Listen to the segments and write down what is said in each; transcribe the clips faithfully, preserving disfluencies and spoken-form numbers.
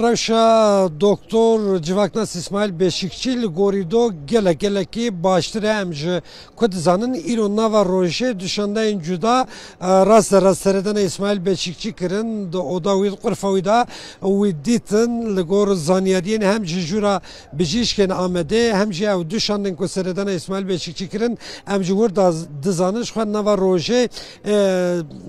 Rewşa Doktor Civaknas Îsmaîl Beşîkçî li gorî do gelek gelekî baştir e. Em ji ku dizanin îro nava rojê du şandeyên cuda, e, raste rast seredana Îsmaîl Beşîkçî kirin. Di oda wî, di qurfa wî de wî dîtin. Li gor zanyariyên hem ji jûra bijîşkên Amedê hem jî ew du şandên ku seredana Îsmaîl Beşîkçî kirin, em ji wir da dizanin. Ji xwe nava rojê, e,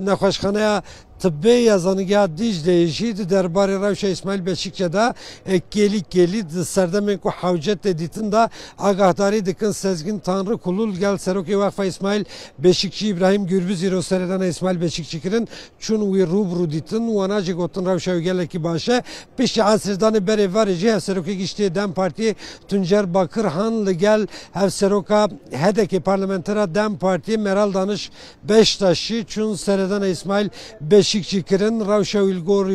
nexweşxaneya Tibbê ya Zanîngeha Dîcleyê jî di derbarê rewşa Îsmaîl Beşîkçî de, e, kêlî kêlî di serdemên ku hewce tê dîtin de agahdarî dikin. Sezgin Tanrıkulu li gel Serokê Weqfa Îsmaîl Beşîkçî Îbrahîm Gürbüz îro seredana Îsmaîl Beşîkçî kirin, çûn wî rû bi rû dîtin. Wana jî gotin rewşa wî gelekî baş e. Piştî esrê danê berê verê jî Hevserokê Giştî DEM Partiyê Tuncer Bakirhan li gel Hevseroka H D K parlamentera DEM Partiyê Meral Daniş Beştaşî çûn seredana Îsmaîl Beşîkçî kirin. Rewşa wî li gor,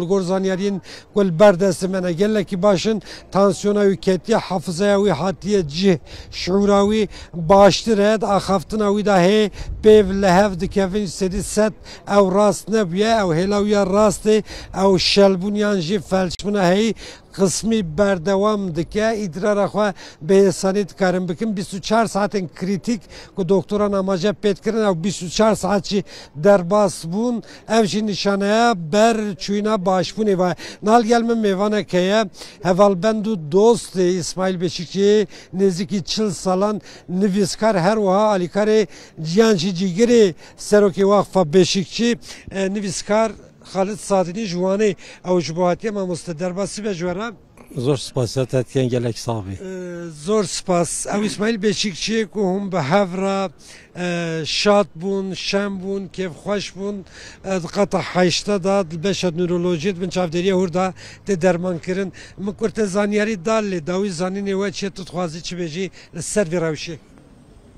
li gor zanyariyên ku li ber destê me ne gelekî baş in. Tansiyona wî ketiye, hafizaya wî hatiye cih, şiûra wî baştir e. Di axaftina wî de hê pêv li hev dikevin, sedî sed ew rast nebûye. Ew hêla wî ya rastê, ew şelbûn yan jî felçbûna heyî qismî berdewam dike. Îdrara xwe bi hêsanî dikarin bikin. Bîst û çar saetên krîtîk ku doktoran amaje pê dikirin, ew bîst û çar saet jî derbas bûn. Ev jî nîşaneya ber çûyîna başbûnê ve. Niha li gel min mêvanek heye, hevalbend û dostê Îsmaîl Beşîkçî, nêzîkî çil salan nivîskar, her wiha alîkarê yan jî cîgirê Serokê Weqfa Beşîkçî, e, nivîskar Xalid Sadinî ji Wanê, ew ji bo hatiye. Mamoste, derbasî be ji we re. Zor spas, ya te dikin, gelek sax bî. Ee, zor spas. Ew Îsmaîl Beşîkçî ku hûn bi hev re, e, şad bûn, şen bûn, kêfxweş bûn, e, di qata heşta de di beşa nurolojiyê di bin çavdêriya hûr de tê derman kirin. Min kurte zanyarî da lê dawî zanînê we çi ye, tu dixwazî çi bêjî li ser vê rewşê?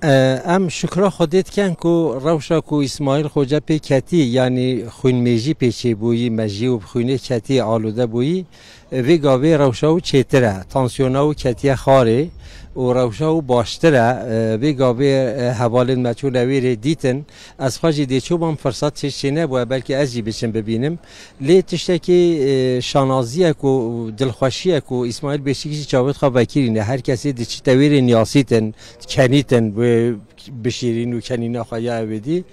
E, em şikra Xwedê dikin ku rewşa ku Îsmaîl Xoce pê ketî, yanî xwînmêjî pê çêbûyî, mejî û bi xwînê ketî, alûde bûyî, e, vê gavê rewşa wî çêtir e. Tansiyona wî ketiye xarê û rewşa wî baştir e. E, vê gavê, e, hevalên me çûne wê rê dîtin. Ez xwe jî dê çûbam, firsat çê çê nebûye, belkî ez jî biçim bibînim. Lê tiştekî, e, şanazî ye ku, dilxweşî ye ku Îsmaîl Beşîkçî çavê xwe vekirîne. Her kesê diçite wê rê niyasîtin, kenîtin, wê bişîrîn û kenîna xwe ya ewêdî.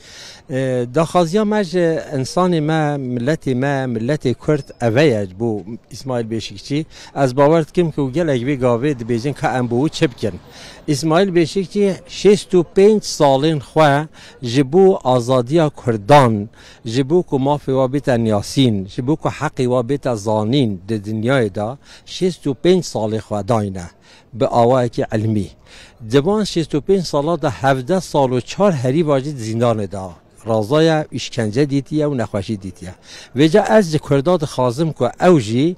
E, daxwaziya me ji însanê me, miletê me, miletê Kurd eve ye bo Îsmaîl Beşîkçî. Ez bawer dikim ku gelek vê gavê dibêjin ka em bo wî çi bikin. Îsmaîl Beşîkçî şêst û pênc salên xwe ji bo azadiya Kurdan, ji bo ku mafê wa bête niyasîn, ji bo ku heqê wa bête zanîn di dinyayê de şêst û pênc salê xwe dayne bi awayekî ilmî. Di van şêst û pênc sala de hevdeh sal û çar herî va jî di zîndanê de razaye, îşkence dîtiye û nexweşî dîtiye. Vêca ez ji Kurda dixwazim ku ew jî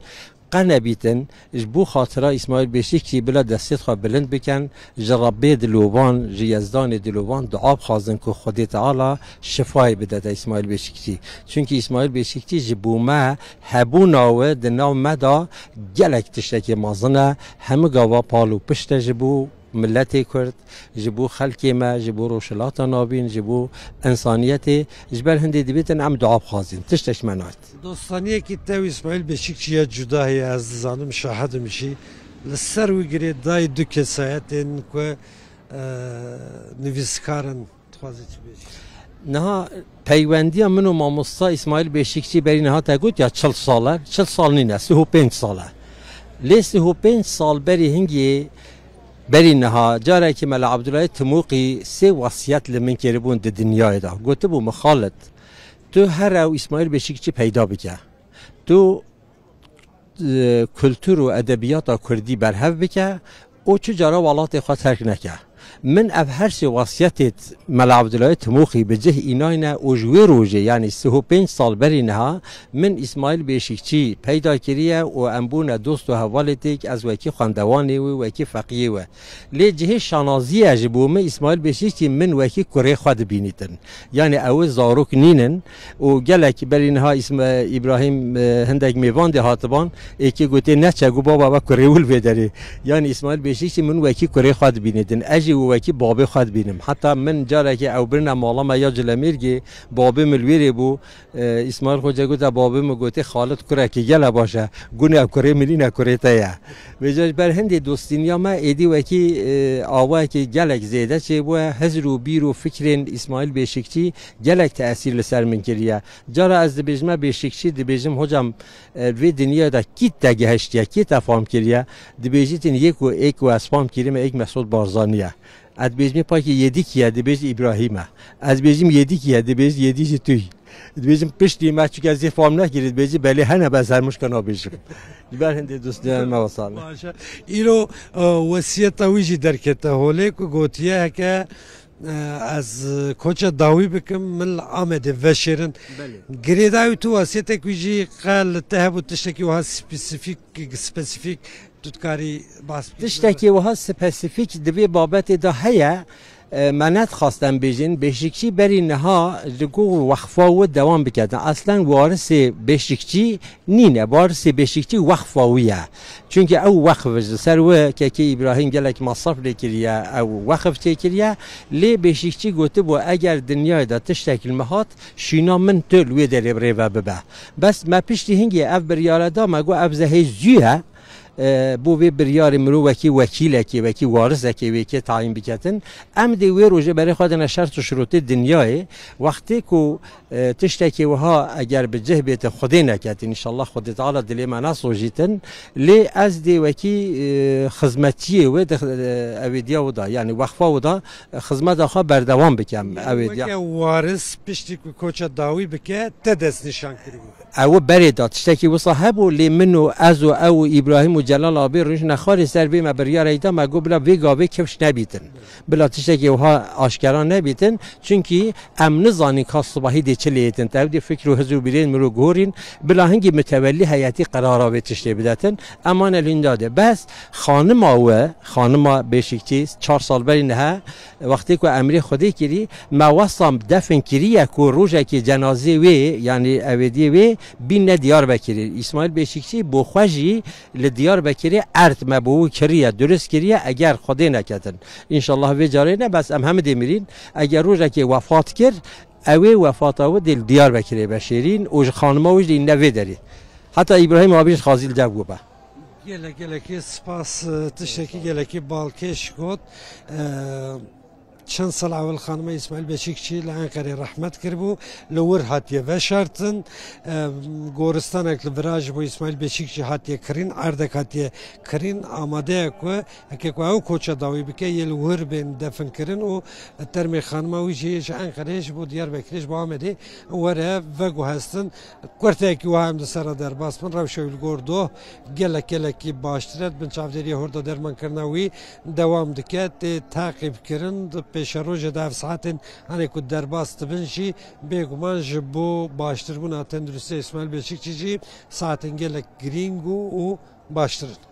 qe nebîtin, ji bo xatira Îsmaîl Beşîkçî bila destê xwe bilind bikin, ji Rebbê dilovan, ji Yezdanê dilovan dua bixwazin ku Xwedê Teala şifayê bidete Îsmaîl Beşîkçî. Çunkî Îsmaîl Beşîkçî ji bo me hebûna wî di nav me de gelek tiştekê mezin e, hemû gava pal û pişt e ji bo miletê Kurd, ji bo xelkê me, ji bo Rojhilata Navîn, ji bo însaniyetê, ji ber hindê dibêtin em dua bixwazin. Tiştek me nayt. Dostaniyekî te û Îsmaîl Beşîkçî ya cuda heye, ez dizanim, şahid im jî. Li ser wî girê dayî du kesayetên ku, e, nivîskar in. Dixwazî çi bêjî? Niha peywendiya min û mamosta Îsmaîl Beşîkçî berî niha te got ya çil sal e. Çil sal nîne, sih û pênc sal e. Lê sih û pênc sal berî hingê, berî niha, carekî Mela Abdulahî Timûqî sê wesiyet li min kiribûn di dinyayê de. Gotibû min, Xalid, tu here û Îsmaîl Beşîkçî peyda bike. Tu, e, kultur û edebiyata kurdî berhev bike û çi cara welatê xwe terk neke. Min ev her sê wesiyetê Mela Abdulahî Timûqî bi cih înayne û ji wê rojê, yanî sih û pênc sal berî niha, min Îsmaîl Beşîkçî peyda kiriye û em bûne dost û hevalê têk, ez wekî xwendewanê wî, wekî feqiyê wî. Lê cihê şanaziyê ji bo min Îsmaîl Beşîkçî min wekî kurê xwe dibînîtin. Yanî ew ê zarok nînin û gelek berî niha Îsm-, Îbrahîm, e, hindek mêvan dê hatiban, êkê gotê neçe, got baba we kurê wî li vê derê. Yanî Îsmaîl Beşîkçî min wekî kurê xwe dibînîtin. Ez û wekî babê xwe dibînim. Heta min carekê ew birine mala me ya Cilemêrgê, babê min li wêrê bû. E, Îsmaîl Xoca gote, babê min gotê, Xalid kurekî gele baş e. Gunê ew kurê min nîne, kurê te ye. Vêca ji ber hindê dostîniya me êdî wekî, e, awayekî gelek zêde çêbûye. Hizr û bîr û fikrên Îsmaîl Bêşikçî gelek tesîr li ser min kiriye. Cara ez dibêjime Bêşikçî, dibêjim, hocam, e, vê dinyayê de kî te gehiştiye, kî te fam kiriye? Dibêjîtin yek û êk û ez fam kirime êk Mesûd Barzanî ye. Ez dibêjimê pakî yedî kî ye, dibêjî Îbrahîm e. Ez dibêjim yedî kî ye, dibêjî yedî jî tu yî. Dibêjim piştî me, çunke ez ê fam nekirî, dibêjî belê hene, be ez her mişka nabêjim. Ji ber hindê dostîniya me wesane. Baş e. Îro, e, wesiyeta wî jî derkete holê ku gotiye heke, e, ez koça dawî bikim, min li Amedê veşêrin. Belê. Girêdayî tu wesiyetek wî jî qe li te hebû tiştekî wiha spesîfîk, spesîfîk tu dikarî bas bikî? Tiştekî wiha spesîfîk di vê babetê de heye. E, me nedixwast em bêjin, Beşikçî berî niha ji ku wexfa wî dewam biketin. Aslen warisê Beşikçî nîne, warisê Beşikçî wexfa wî ye. Çunke ew wexf ji ser wî kekê Îbrahîm gelek masraf lê kiriye, ew wexf çêkiriye. Lê Beşikçî gotibû, eger dinyayê de tiştek li me hat, şîna min tu li wê derê bi rê ve bibe. Bes me piştî hingê ev biryare da, me got ev zehê zû ye. E, bo vê biryarê mirov wekî wekîlekê, wekî warisekê wê kê tayîn biketin. Em dê wê rojê berê xwe dine şert û şirotê dinyayê. Wextê ku, e, tiştekê wiha eger bi cih bêtin, Xwedê neketin, înşallah Xwedê Teala dilê me nesojîtin. Lê ez dê wekî, e, xizmetçiyê wê di, e, ewêdiya wî da, yanî wexfa wî da, e, xizmeta xwe berdewam bikem. Yanî ewêdiya weke waris piştî ku koça dawî bike, te destnîşan kiribû. Ew berê da tiştekî wisa hebû, lê min û ez û ew û Îbrahîm û Celal abê rûniştine xwarê ser vê me biryarê da, me got bila vê gavê kifş nebîtin. Bila tiştekî wiha aşkera nebîtin, çunkî em nizanîn ka sibahî dê çi lê yitin. Ew dê fikr û hizr û bîrên mirov guhorîn, bila hingî mitewellî heyetî qerara vê tiştê bidetin. Em mane li hînda de. Bes xanima we, xanima Beşikçî, çar sal berî niha, wextê ku emrê Xwedê kirî, me wesa defin kiriye ku rojekê cenazê wê, yanî ewêdiyê wê, bîne Diyarbekirê. Îsmaîl Beşikçî bo xwe jî li Diyarbekirê erd me bo wî kiriye, durist kiriye, eger Xwedê neketin. Înşallah vê carê ne, bes em hemidê mirîn. Eger rojekê wefat kir, ew ê wefata wî dê li Diyarbekirê veşêrîn û ji xanima wî jî dê ne vê derê. Heta Îbrahîm abî ji xazî li dev bûbe. Gelek gelekî spas, e, tiştekî gelekî balkêş got. E, çend sal ewil xanima Îsmaîl Beşikçî li Enqerê rehmet kiribû, li wir hatiye veşartin. E, goristanek li vira ji bo Îsmaîl Beşikçî hatiye kirîn, erdek hatiye kirîn, amade ye ku heke ku ew koça dawî bike, yê li wir bên definkirin û termê xanima wî jî ji Enqerê, ji bo Diyarbekirê, ji bo Amedê were veguhestin. Kurteyekî wiha em di ser re derbas bin. Rewşa wî li gor doh gelek gelekî baştir e. Di bin çavdêriyê horda dermankirina wî dewam dike. Tê teqîbkirin. Di pêşerojê de ev saetên hanê ku derbas dibin jî bêguman ji bo baştirbûna tenduristiya Îsmaîl Beşikçî jî saetên gelek girîng û, û baştir in.